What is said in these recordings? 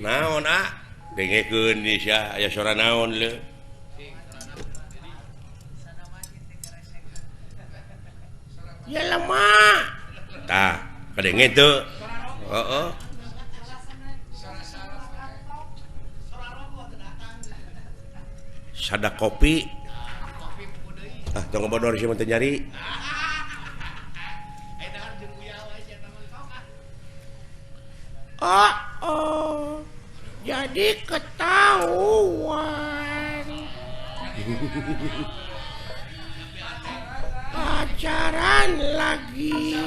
Naon ah? Dengekeun di sia aya sora naon leu. Ya lemah. Tah, kadenge teu? Heeh. Sada kopi. Ah, tong bodor sih mah teu nyari. Oh, oh. Jadi ketahuan. Pacaran lagi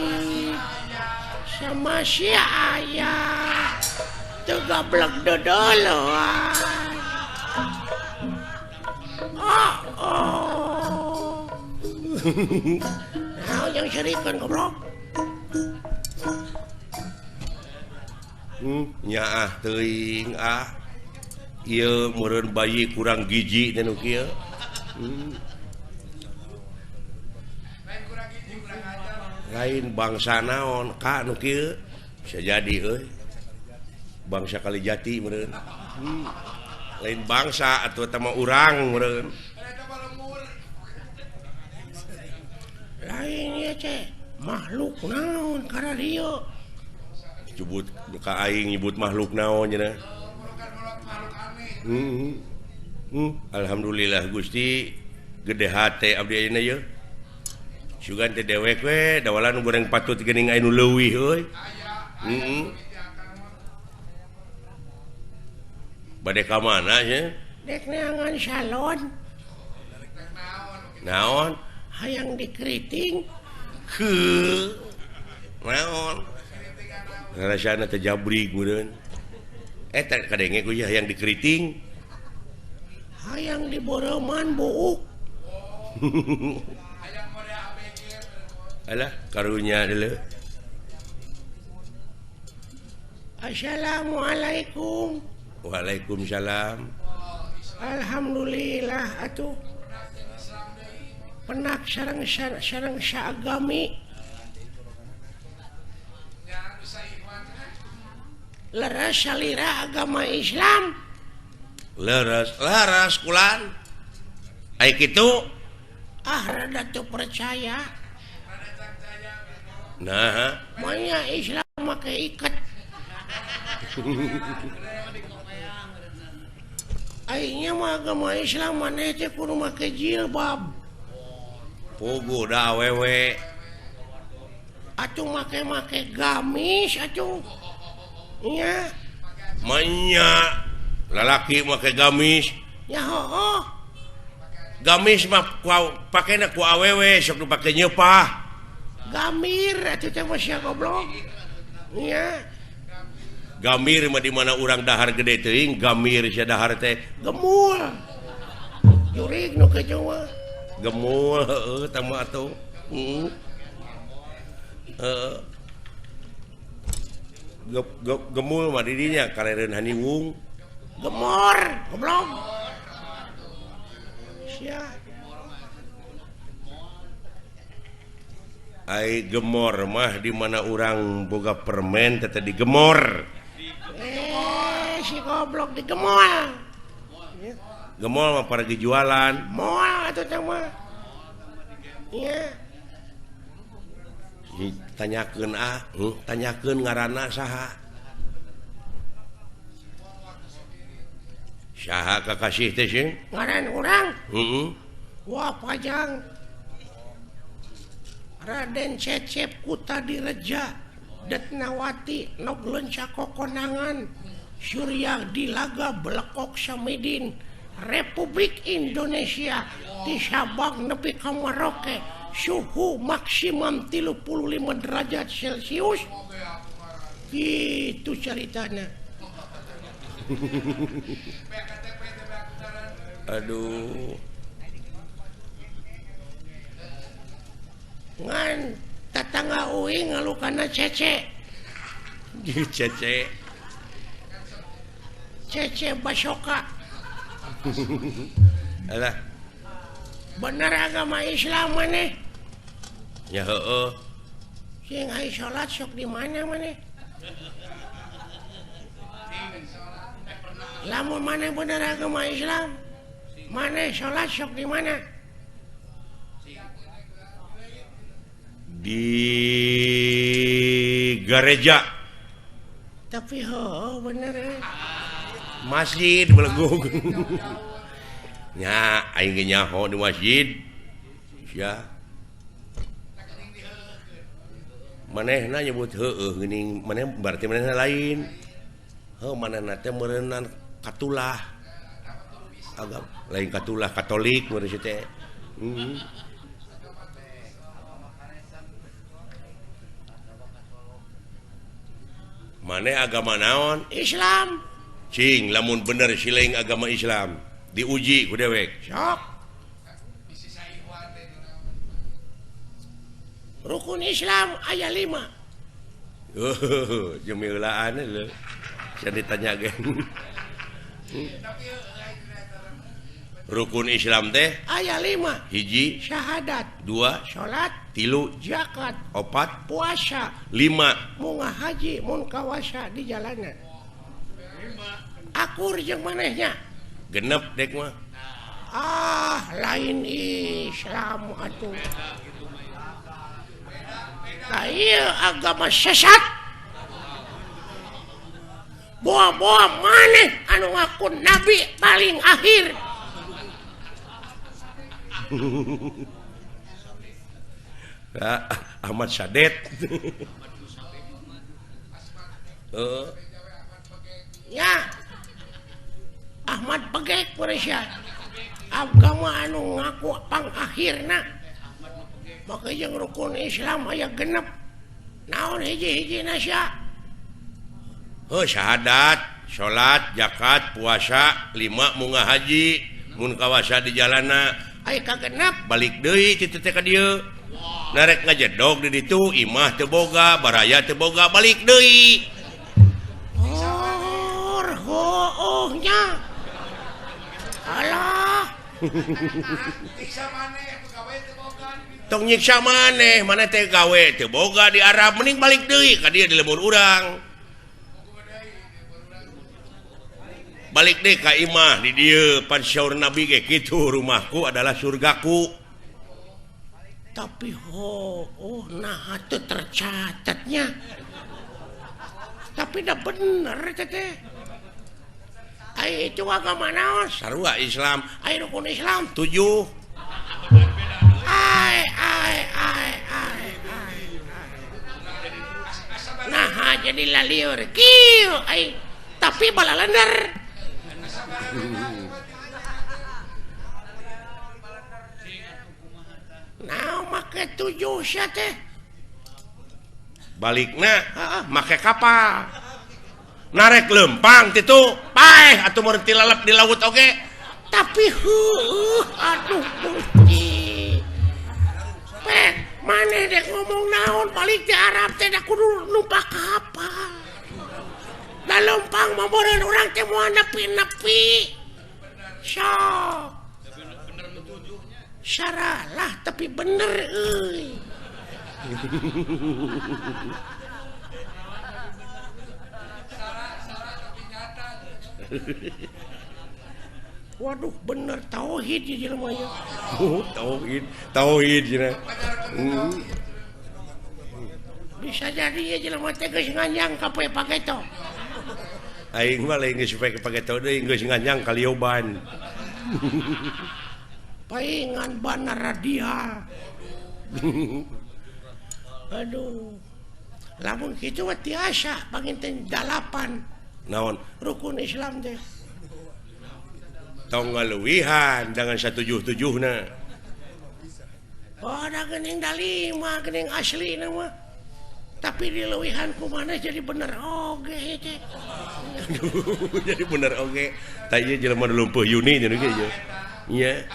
sama si ayah. Teu gablek dodoloan. Oh, oh. Naon yang serikeun goblok? Nyaah teuing ah. Ieu meureun bayi kurang gizi teh nu kieu. Lain bangsa naon ka nu kieu? Bisa jadi euy. Bangsa Kalijati meureun. Lain bangsa atuh eta mah urang meureun. Lain ieu teh makhluk naon kararieu? Nyebut ka aing nyebut makhluk naon cenah. Alhamdulillah Gusti gede hate abdi ayeuna yeuh. Sugan teh dewek we dawalan goreng patut geuning aya nu leuwih euy. Bade ka mana nya? Dek neangan salon. Naon? Hayang dikeriting. Heuh. Naon? Rasana teh jabrig meureun. Eta kadenge ku hayang dikeriting. Hayang diboroman buuk. Alah karunya deuleu. Assalamualaikum. Waalaikumsalam. Alhamdulillah atuh. Penak sareng sareng saagami. Leres salira agama Islam. Leres, leres kulan. Ai kitu ah rada teu percaya. Nah, manya Islam make iket. Aingnya mah agama Islam maneh teh kudu make jilbab. Puguh da awewe. Atuh make-make gamis atuh. Nya. Manya lalaki make gamis. Ya hooh. Gamis mah pakena ku awewe sok nu pake nyeupah. Gamir atuh teh mah sia goblok. Nya. Gamir mah di mana urang dahar gede teuing, gamir sia dahar teh gemul. Jurig nu kitu mah. Gemul heueuh tah mah atuh. Heeh. Heeh. Gemul mah didinya karereun haniwung. Gemor, goblok. Sia. Ai gemor mah di mana urang boga permen teh digemor. Si goblok digemol. Gemol mah paragi jualan. Moal atuh teh mah. Nya. Tanyakeun ah, tanyakeun ngaranna saha? Saha kakasih teh sih? Ngaran urang? Heeh. Wah pajang. Raden Cecep Kutadireja Detnawati Nog Lenca Kokonangan Surya Dilaga Belekok Samidin Republik Indonesia di Sabang nepi ka Maroke suhu maksimum 35 derajat Celcius. Gitu ceritanya. Aduh. Ngan tetangga uing ngalukana cece. Cece. Cece Basoka. Alah. Bener agama Islam maneh? Ya heueuh. Sing ai salat sok di mana maneh? Lamun maneh bener agama Islam, maneh salat sok di mana? Di gereja. Tapi ho bener masjid belegung. Nya aing ge nyaho di masjid. Sia. Manehna nyebut heueuh geuning, maneh berarti manehna lain. Heuh manehna teh meureunnan katulah. Agama lain katulah Katolik meureun si teh. Maneh agama naon? Islam. Cing lamun bener siling agama Islam diuji ku dewek. Sok. Rukun Islam aya 5. Oh, jemilaan lho. Saya ditanya ge. Rukun Islam teh aya 5. Hiji syahadat, 2 salat, 3 zakat, 4 puasa, 5 munga haji mun kawasa di jalanan. Akur jeung manehnya. Genep dek mah. Ah, lain Islam atuh. Nah, iya agama sesat. Boa-boa maneh anu ngaku nabi paling akhir. Ahmad Sadet. Ya. Ahmad Pegek Malaysia. Agama anu ngaku pangakhirna. Maka jeung rukun Islam aya genep. Naon hiji-hijina sia? Heuh syahadat, salat, zakat, puasa, 5 munga haji, mun kawasa di jalana. Aya kagenep balik deui kitu teh ka dieu. Narek ngajedog di ditu, imah teu boga, baraya teu boga, balik deui. Oh, hooh nya. Alah. Tong nyiksa maneh, maneh teh gawe teu boga di Arab, mending balik deui ka dieu di lembur urang. Balik deui ka imah di dieu, pan syaur Nabi ge kitu, rumahku adalah surgaku. Tapi ho, oh nah teu tercatatnya. Tapi dah bener teh. Ai itu agama naon? Sarua Islam. Ai rukun Islam 7. Ai ai ai ai. Nah jadi lalieur kieu ai tapi balalender. Nah make 7 sia teh. Balikna make kapal. Narek lempang titu paeh atuh meureun tilalep di laut oge. Tapi heueuh aduh Gusti. Pek maneh dek ngomong naon balik di Arab teh da kudu numpak kapal. Da lempang mah meureun urang teh moal nepi-nepi. Sok. Saralah tapi bener euy. Waduh bener tauhid ieu jelema ieu. Oh, tauhid, tauhid cenah. Bisa jadi ieu jelema teh geus nganjang ka poe pageto. Aing mah lain geus poe pageto deui geus nganjang ka lioban. Paingan banar radial. Aduh. Lamun kitu mah tiasa panginten 8. Naon? Rukun Islam teh. Tong ngaluwihan dengan 177na. Oh, da geuning da 5 geuning aslina mah. Tapi dileuwihan ku maneh jadi bener oge teh. Aduh, jadi bener oge. Tah ieu jelema nu lumpuh Yuni cenah ge ieu. Nya.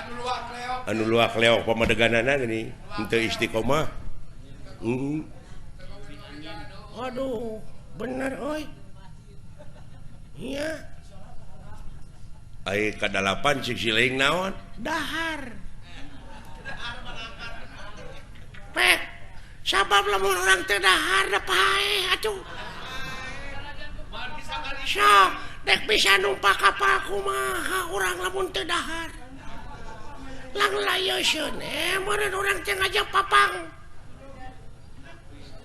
Anu luak leok pamadeganana geuning, henteu istiqomah. Aduh, bener euy. Iya. Ai ka-8 cik siling naon? Dahar. Pek, sabab lamun urang teu dahar da paeh atuh. Sok, Dek bisa numpak kapal kumaha urang lamun teu dahar. Lang layoseun meureun urang teh ngajak papang.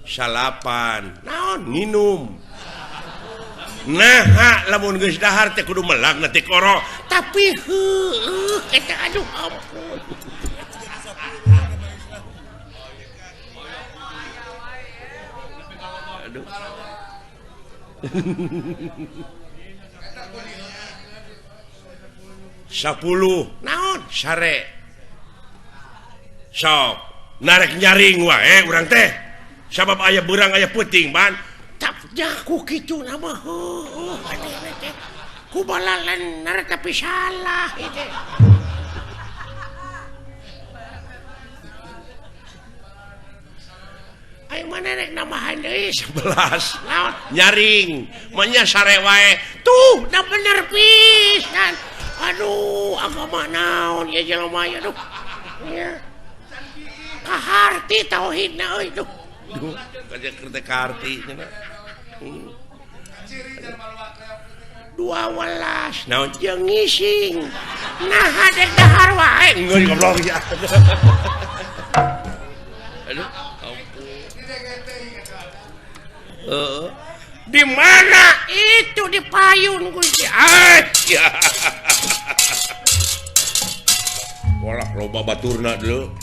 Salapan naon nginum. Nah, lamun geus dahar teh kudu melak na tikoro. Tapi heueuh eta aduh ampun. Aduh. 10 naon sare. Sok narek nyaring wae urang teh. Sabab aya beurang aya peuting ban. Ku kitu nama heueuh teh ku balalener tapi salah ieu. Ayo mana rek nambahan deui 11 naon nyaring manya sare wae tuh da bener pisan. Aduh agama naon ieu jelema ieu aduh nya kaharti tauhidna euy duh duh kaje kaharti cenah. 12 naon jeung ngising nah dek dahar wae geus goblok ya. Aduh ampun. Heeh. Di mana itu di payun Gusti. Ah ya. Walah loba baturna deuleu.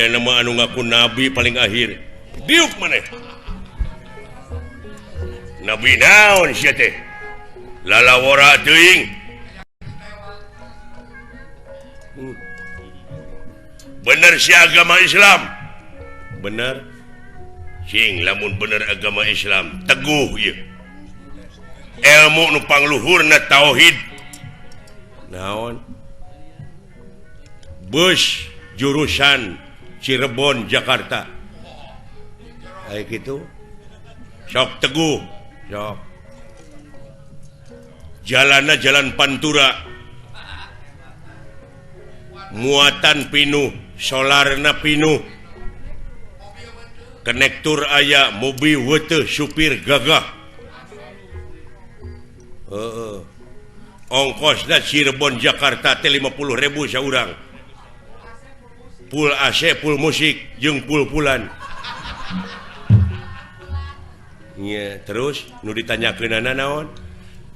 Nama anu ngaku nabi paling akhir diuk maneh nabi naon sia teh lalawora teuing bener si agama Islam bener sing lamun bener agama Islam teguh ieu ilmu nu pangluhurna tauhid naon bus jurusan Cirebon Jakarta kayak gitu sok teguh sok jalanna jalan Pantura muatan pinuh solarna pinuh konektur aya mobil weteh supir gagah heeh ongkosna Cirebon Jakarta teh 50.000 saurang full AC, full musik, jeung pul-pulan. Nya, terus nu ditanyakeunana naon?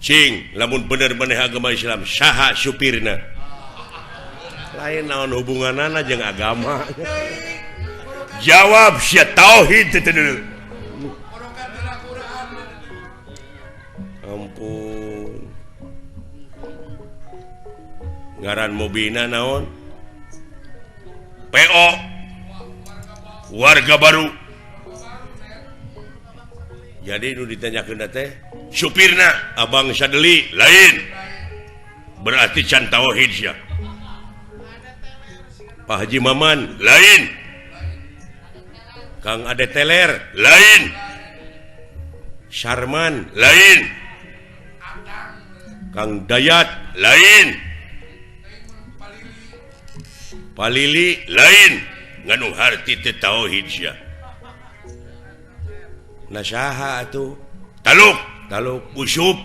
Cing, lamun bener maneh agama Islam, saha supirna? Lain naon hubunganana jeung agama. Jawab sia tauhid teh deuleu. Ampun. Ngaran mobilna naon? PO warga baru. Jadi nu ditanyakeun teh supirna Abang Sadeli lain. Berarti can tauhid sia. Pak Haji Maman lain. Kang Ade Teler lain. Sarman lain. Kang Dayat lain. Palili lain nganu harti teu tauhid sia. Nah saha atuh? Taluk, taluk usup.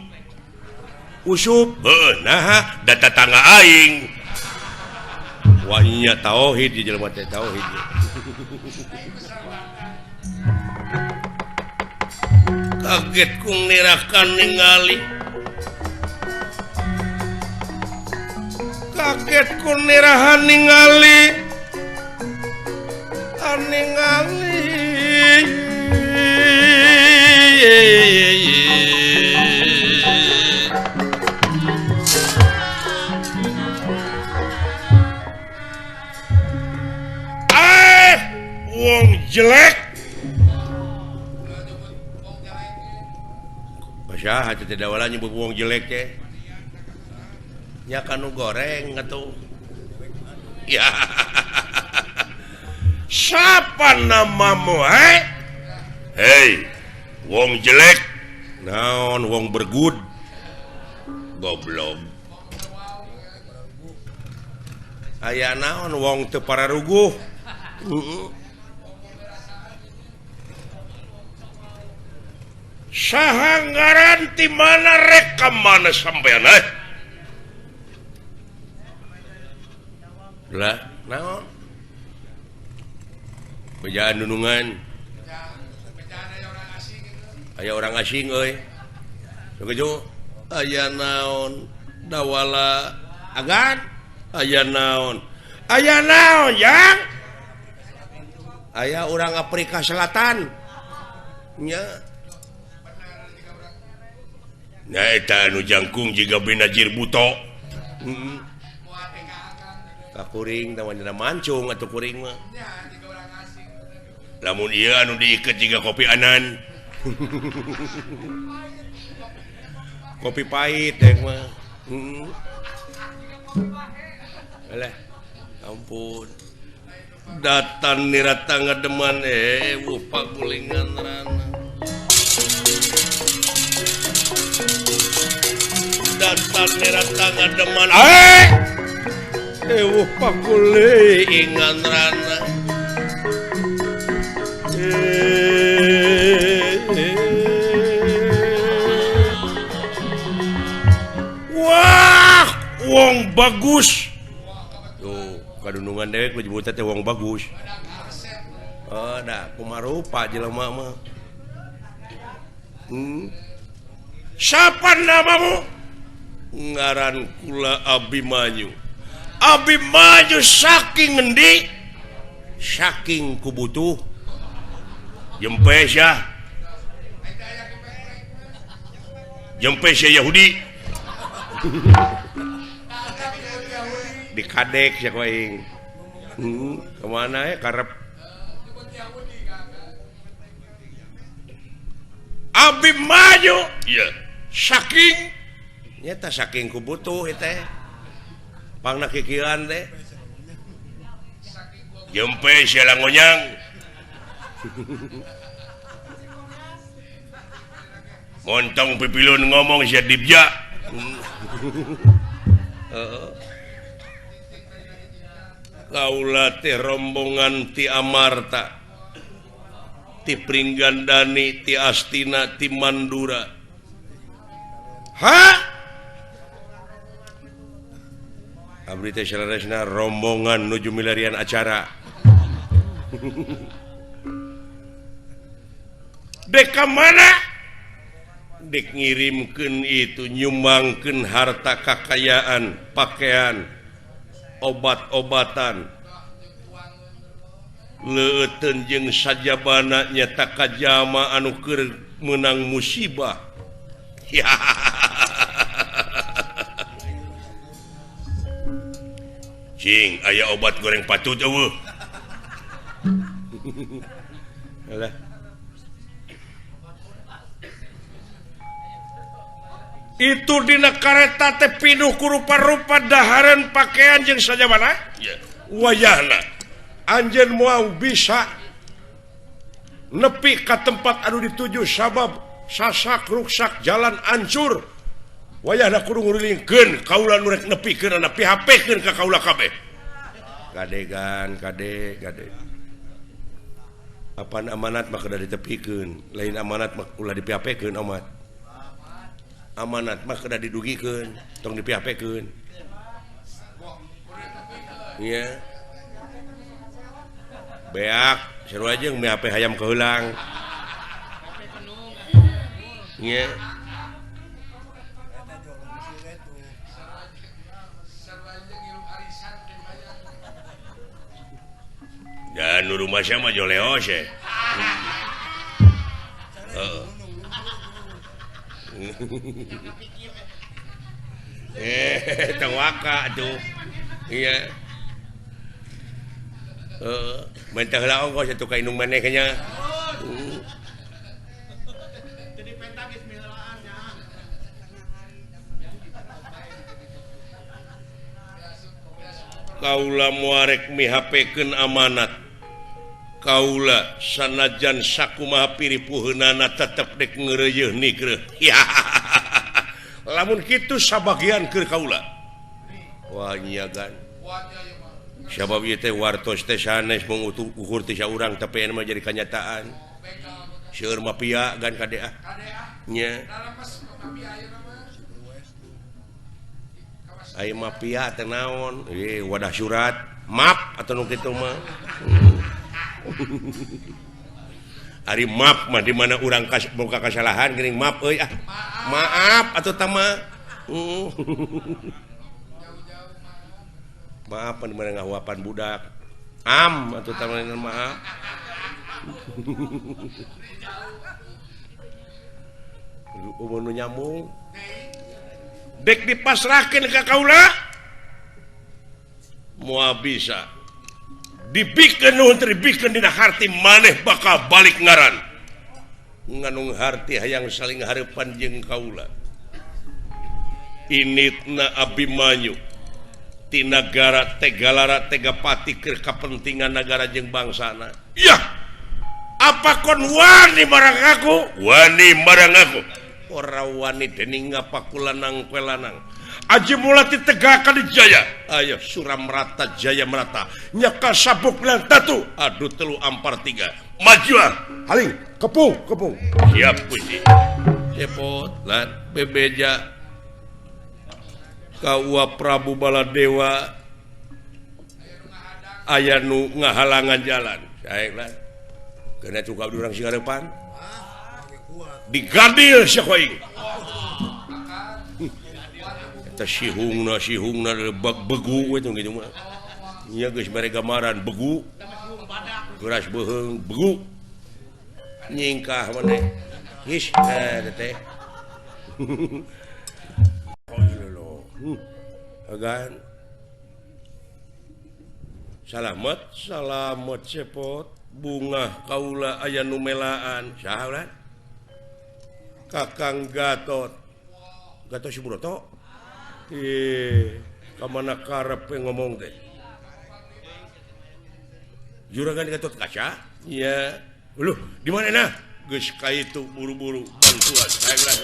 Usup, heueuh naha da tatangga aing. Wah nya tauhid di jelema teh tauhid. Kaget ku nirakan ningali. Kaget ku nirahan ningali. ningali wong jelek. Pasah hati teh dawala nyebut wong jelek teh. Nya kanu goreng atuh. Ya. Siapa namamu, hei? Hei, wong jelek. Naon wong bergud? Goblok. Aya naon wong teu pararuguh? Saha ngaran ti mana rek ka mana sampean eh? Lah, naon? Bejaan nunungan. Aya orang asing euy. Sakitu aya naon? Dawala agan aya naon? Aya naon, Jang? Aya orang Afrika Selatan. Nya. Nyaeta anu jangkung jiga Benazir Buto. Heeh. Ka kuring tah wanjana mancung atuh kuring mah. Lamun ieu anu diiket jiga kopi anan. Kopi pahit teh mah. Heeh. Alah, ampun. Datan nirata ngademan wuh pagulingan rana. Datan nirata ngademan ewuh pagulingan rana. Wah, wong bagus. Tuh, kadunungan dewek menyebutnya teh wong bagus. Oh, dah kumarupa jelema mah. Siapa namamu? Ngaran kula Abimanyu. Abimanyu saking ngendi? Saking kubutuh. Jempe sia. Jempe sia Yahudi. Dikadek sia ku aing. Kemana ya karep. Abimanyu. Iya. Saking nyata saking ku butuh teh. Pangna kikieuan teh. Jempe sia langonyang. Montong pipilun ngomong sia dibja. Kaula teh rombongan ti Amarta, ti Pringgandani, ti Astina, ti Mandura. Ha? Abdi teh saleresna rombongan nuju milarian acara. Dek ka mana? Dek ngirimkeun itu nyumbangkeun harta kakayaan, pakaian, obat-obatan. Leuteun jeung sajabana nyata kajama anu keur meunang musibah. Ya. Cing, aya obat goreng patut eueuh. Alah. Itu dina kareta teh pinuh ku rupa-rupa dahareun pakaian jeung sajabana? Yeah. Wayahna anjeun moal bisa nepi ka tempat anu dituju sabab sasak ruksak jalan ancur. Wayahna kudu ngurilingkeun kaula nu rek nepikeun ana PHP-keun ka kaula kabeh. Kadegan kade kade. Apan amanat mah kudu ditepikeun, lain amanat mah ulah di PHP-keun omat. Amanat mah kedah didugikeun, tong di PHP-keun. Iya. Beak, seru aja jeung PHP hayam keulang. Iya. Dan nu rumah mah joleos ya. Tewaka tuh. Iya. Heeh, mentah heula ongkos atuh ka indung maneh nya. Jadi penta geus miheulaan nya. Kaula muarek mihapekeun amanat. Kaula sanajan sakumaha piripuheunana tetep dek ngeureuyeun nikreuh. Lamun kitu sabagian keur kaula. Wah nyiagan. Sabab ieu teh wartos teh sanes mung ukur teh saurang tapi anu mah jadi kanyataan. Seueur mafia gan kade ah. Nya. Ai mafia teh naon? Wadah surat, map atuh nu kitu mah. Ari map mah di mana urang boga kasalahan geuning map euy ah. Maaf atuh tah mah. Maaf di mana ngahuapan budak. Am atuh tah mah maaf. Umur nu nyambung. Dek dipasrahkeun ka kaula. Moal bisa. Dibikeun nuhun teh dibikeun dina harti maneh bakal balik ngaran. Nganung harti hayang saling hareupan jeung kaula. Initna Abimanyu ti nagara Tegalara Tegapati keur kapentingan nagara jeung bangsana. Yah. Apa kon wani marang aku? Wani marang aku. Ora wani dening ngapakulanang kowe lanang. Aji mulati tegakan di jaya. Ayo Suramrata Jaya Merata. Nyaka sabuk lan tatu. Aduh telu ampar tiga. Maju ah. Haling kepung kepung. Siap Gusti. Cepot lan bebeja. Kaua Prabu Baladewa aya nu ngahalangan jalan. Sae lan. Keuna cukup urang sing hareupan. Digadil sia ku aing. Eta sihungna sihungna begu we teh kitu mah. Nya geus mere gambaran begu. Geras beuheung begu. Nyingkah maneh. Geus teh. Agan. Salamet, salamet cepot bungah kaula aya nu melaan. Saha ulah? Kakang Gatot. Gatot Subroto. Ih, ka mana karep ngomong teh? Juragan Gatot Kaca? Iya. Uluh, di mana nah? Geus ka itu buru-buru bantuan. Hayang lah.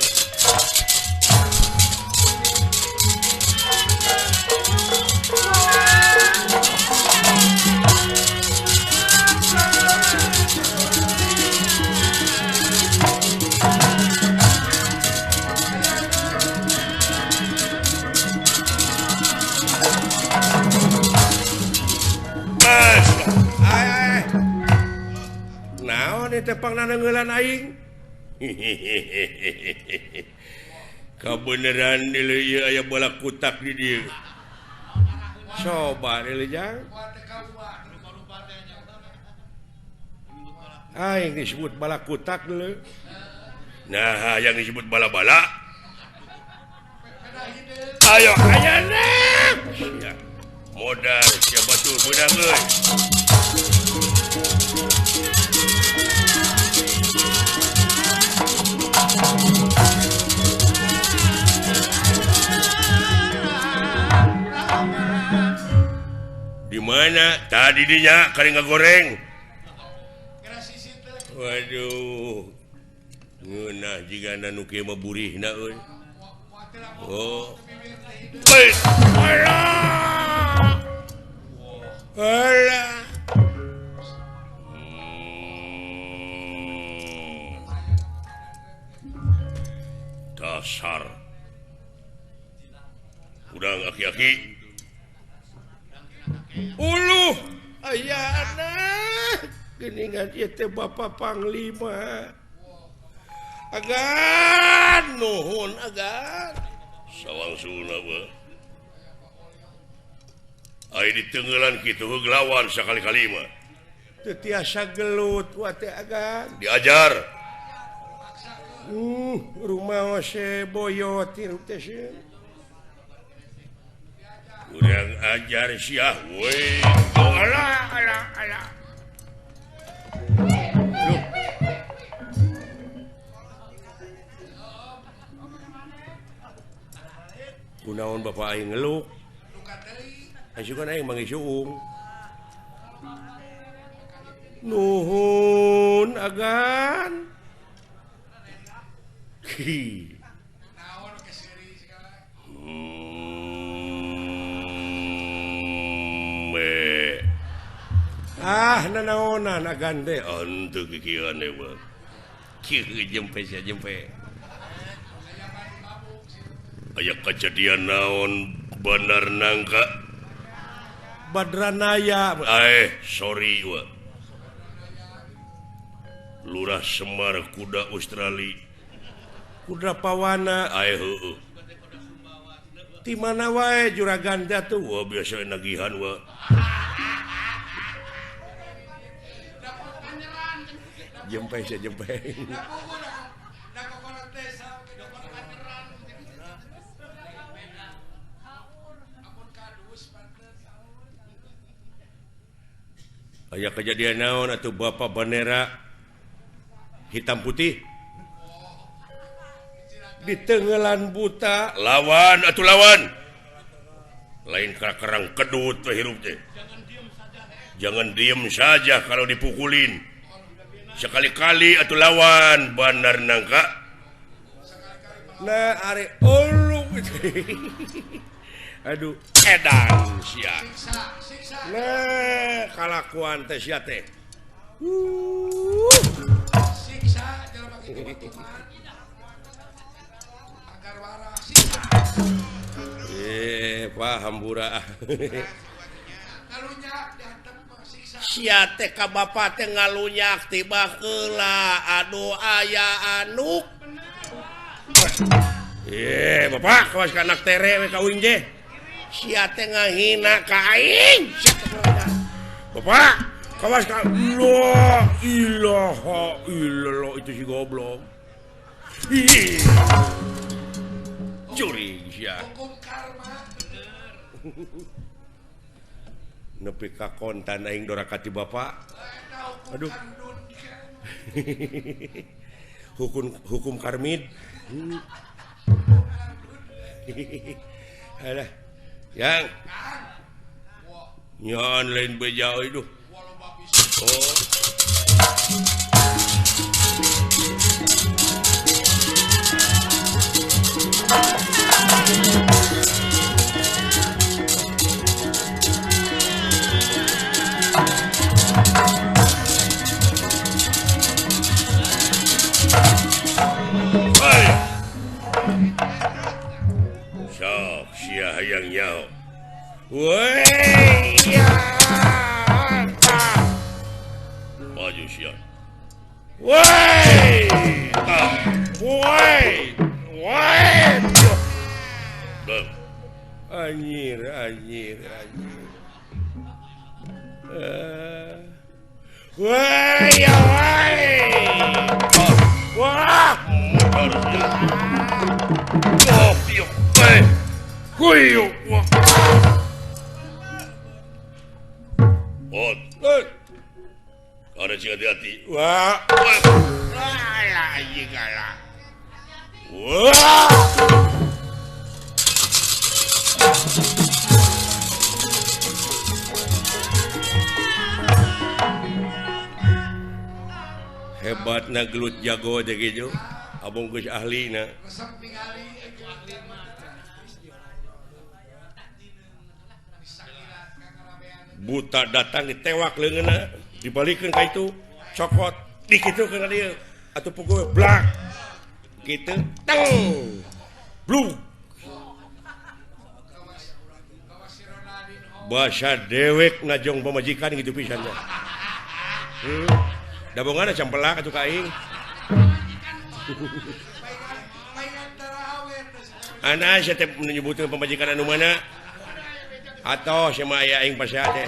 Tepang nanengeulan aing. Kabeneran deuleu ieu aya bola kutak di dieu. Coba deuleu jang. Aing disebut bala kutak deuleu. Nah, yang disebut bala-bala. Ayo ayana. Modal sia batur beunang euy. Di mana tadi dinya kali ngagoreng. Waduh. Ngeunah jigana nu kieu mah burihna euy. Oh. Alah. Alah. Dasar. Udang aki-aki. Uluh, aya anak geuningan ieu teh Bapak Panglima. Agan nuhun agan. Sawangsulna beuh. Ai ditenggelan kitu heug lawan sakali-kali mah. Teu tiasa gelut wa teh agan. Diajar. Rumah ose boyot hirup teh sieun. Kurang ajar sia we. Alah alah alah. Duh. Kunaon bapak aing ngeluk? Asukan aing manggih suung. Nuhun agan. Ah nanaonan agan teh henteu kikieuan we. Kieu jempe sia jempe. Aya kejadian naon Bandar Nangka? Badranaya. Sorry we. Lurah Semar kuda Australia. Kuda Pawana. Heueuh. Ti mana wae juragan teh atuh? Wah biasa nagihan we. Jempe sia jempe. Aya kejadian naon atuh bapak bendera hitam putih ditenggelan buta lawan atuh lawan lain kerang kedut teh hirup teh. Jangan diem saja kalau dipukulin. Sekali-kali atuh lawan Bandar Nangka. Nah are ulu. Aduh edan sia. Nah kalakuan teh sia teh. Siksa jelema kitu agar waras siksa. Paham burak. Ngalunyak dihantem siksa. Sia teh ka bapa teh ngalunyak tiba heula aduh aya anuk. Bapak kawas ka anak tere we ka uing teh. Sia teh ngahina ka aing. Bapak kawas ka la ilaha illallah itu si goblok. Ih. Curi sia. Hukum karma bener. Nepi ka kontan aing doraka ti bapak. Aduh. Hukum karmid. Alah. Yang. Nyon lain beja euy duh. Oh. Hey. Sok sia hayang nyaho. Woi ya. Maju sia. Woi. Woi. Woi. Anjir, anjir, anjir. Woi, ya woi. Wah, motor. Oh, piok. Kuyu. Wah. Oh, ada sing hati-hati. Wah. Alah, anjing alah. Wah. Hebatna gelut jago teh kitu. Abong geus ahlina. Buta datang ditewak leungeunna, dibalikeun ka itu, cokot dikitukeun ka dieu. Atuh pukul blak. Kitu teng. Blung. Basa dewek najong pamajikan gitu pisan teh. Dabongan campelak atuh ka aing. Ana sia teh menyebutkeun pamajikan anu mana? Atau sia mah aya aing pasea teh.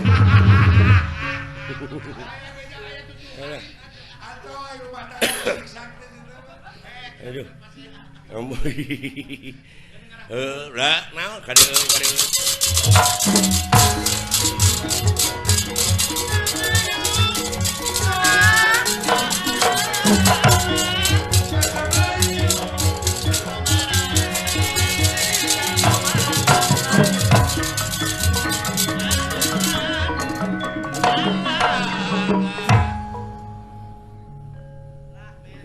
Aduh. Lah, naon kadieu kadieu.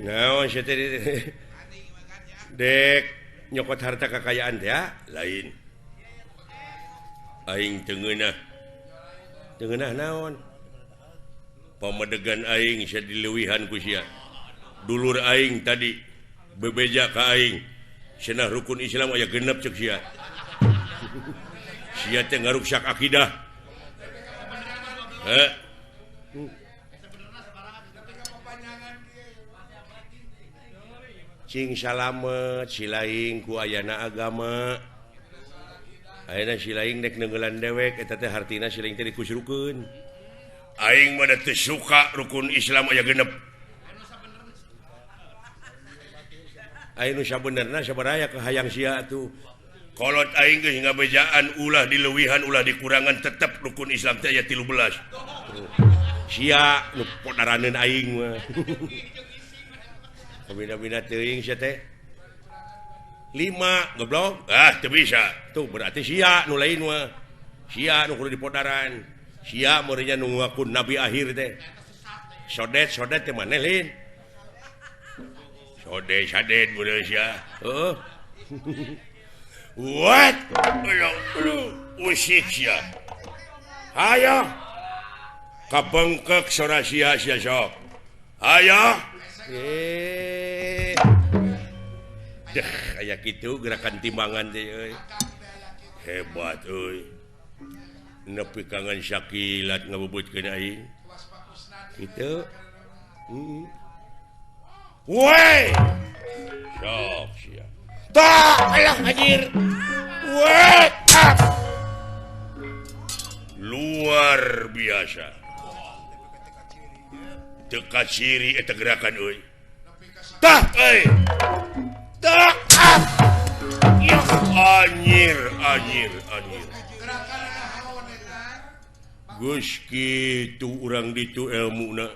Naon sia teh dek nyokot harta kekayaan teh lain aing teu ngeunah teu ngeunah naon pamedegan aing sia dileuwihan ku sia dulur aing tadi bebeja ka aing cenah rukun Islam aya genep ceuk sia sia teh ngaruksak akidah heh. Cing salamet silaing ku ayana agama ayeuna silaing dek neunggelan dewek eta teh hartina silaing teh dikusrukeun aing mah teu suka rukun Islam aya genep aing nu sabenerna sabaraya kahayang sia atuh kolot aing geus ngabejaan ulah dileuwihan ulah dikurangan tetep rukun Islam teh aya 13 sia nu podaraneun aing mah. Bina-bina teuing sia teh 5 goblok ah teu bisa tuh berarti sia nu lain mah sia nu kudu dipodaran sia meureunnya nu ngaku nabi akhir teh sodet sodet teh maneh lain sodet sadet meureun sia heuh what aduh usik sia hayo kabengkek sora sia sia sok hayo. Deh, aya kitu gerakan timbangan teh euy. Hebat euy. Nepi kangen sakilat ngabubutkeun aing. Kitu. Heeh. Woi. Sok sia. Tah, alah anjir. Woi. Luar biasa. Teu kaciri eta gerakan euy. Tah euy. Tah. Anjir, anjir, anjir. Geus kitu urang ditu elmuna.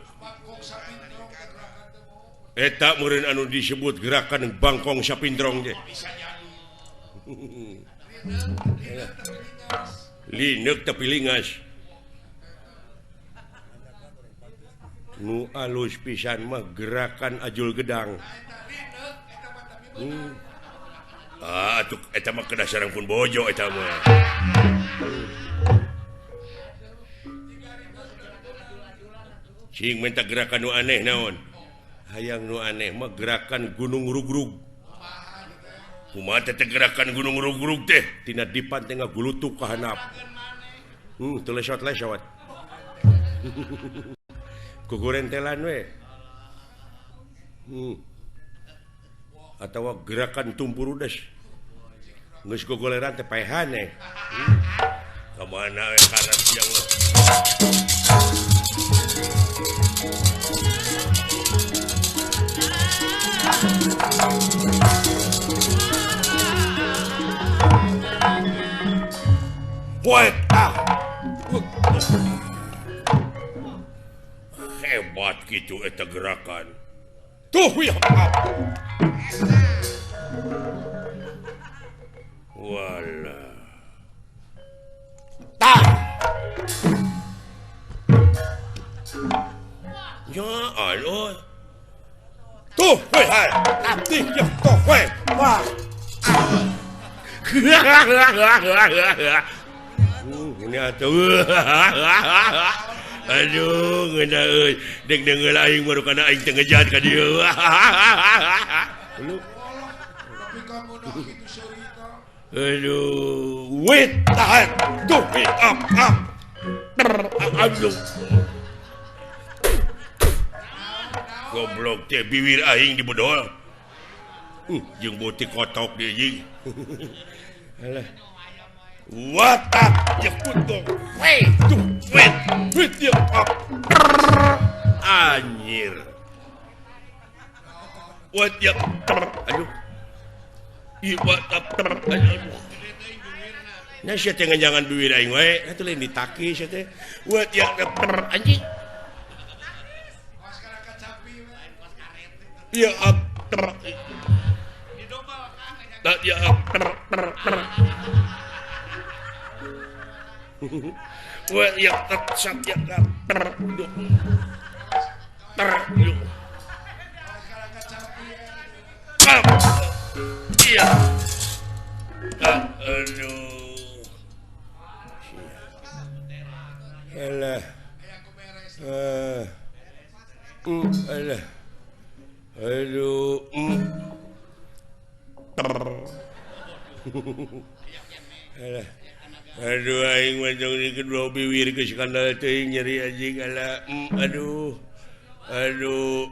Eta meureun anu disebut gerakan bangkong sapindrong teh. Lineuk tapi lingas. Nu alus pisan mah gerakan ajul gedang. Ah, atuh eta mah kedah sareng pun bojo eta mah. Cing minta gerakan nu aneh naon? Hayang nu aneh mah gerakan gunung rugrug. Kumaha teh gerakan gunung rugrug teh? Tina dipan teh ngagulutuk ka handap. Teu lesot-lesot. Kugurentelan we. Atawa gerakan tumpurudes. Geus gogoleran teh paehan eh. Ka mana we karep sia mah. Woi, ah. Hebat gitu eta gerakan. Tuh ya. Wala. Tah. Ya Allah. Tuh, woi, hai. Tah, ya, tuh, woi. Wah. Ini atuh. Aduh, ngeunah euy. Deg deungeul aing baru kana aing teu ngejat ka dieu. Aduh, wait, tahan. Tuh, wait, up, up. Aduh. Goblok teh biwir aing dibedol. Jeung beutik kotok deui jeung. Alah. What up? Ya putung. Wait, tuh, wait, wait, ya up. Anjir. What ya aduh. Ieu aduh. Nya sia teh nganjangan duit aing wae, atuh lain ditaki sia teh. What ya anjing. Ya ya wa ya sat ya ter ter iya aduh elah alah aduh alah aduh aing mah jong di kedua biwir geus kandal teuing nyeri anjing alah aduh aduh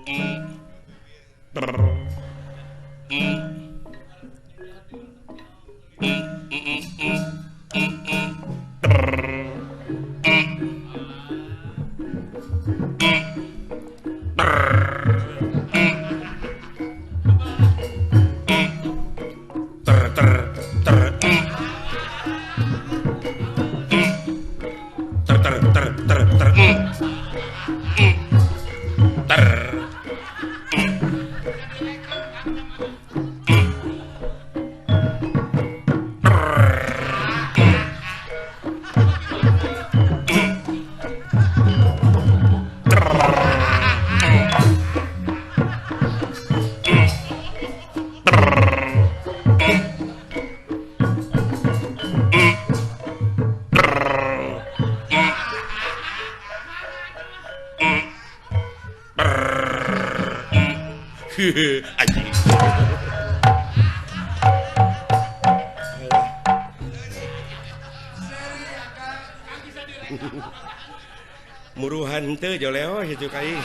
anjing. Muruhan teu joleo situ kai.